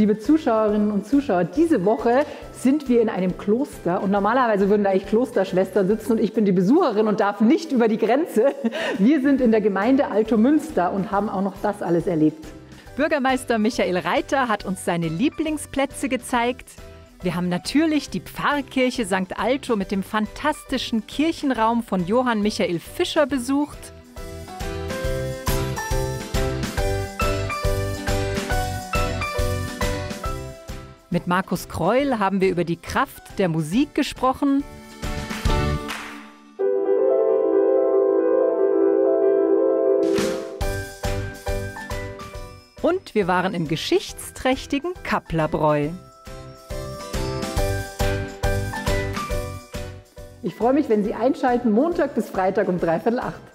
Liebe Zuschauerinnen und Zuschauer, diese Woche sind wir in einem Kloster und normalerweise würden da eigentlich Klosterschwestern sitzen und ich bin die Besucherin und darf nicht über die Grenze. Wir sind in der Gemeinde Altomünster und haben auch noch das alles erlebt. Bürgermeister Michael Reiter hat uns seine Lieblingsplätze gezeigt. Wir haben natürlich die Pfarrkirche St. Alto mit dem fantastischen Kirchenraum von Johann Michael Fischer besucht. Mit Markus Kreul haben wir über die Kraft der Musik gesprochen. Und wir waren im geschichtsträchtigen Kapplerbräu. Ich freue mich, wenn Sie einschalten, Montag bis Freitag um 7:45.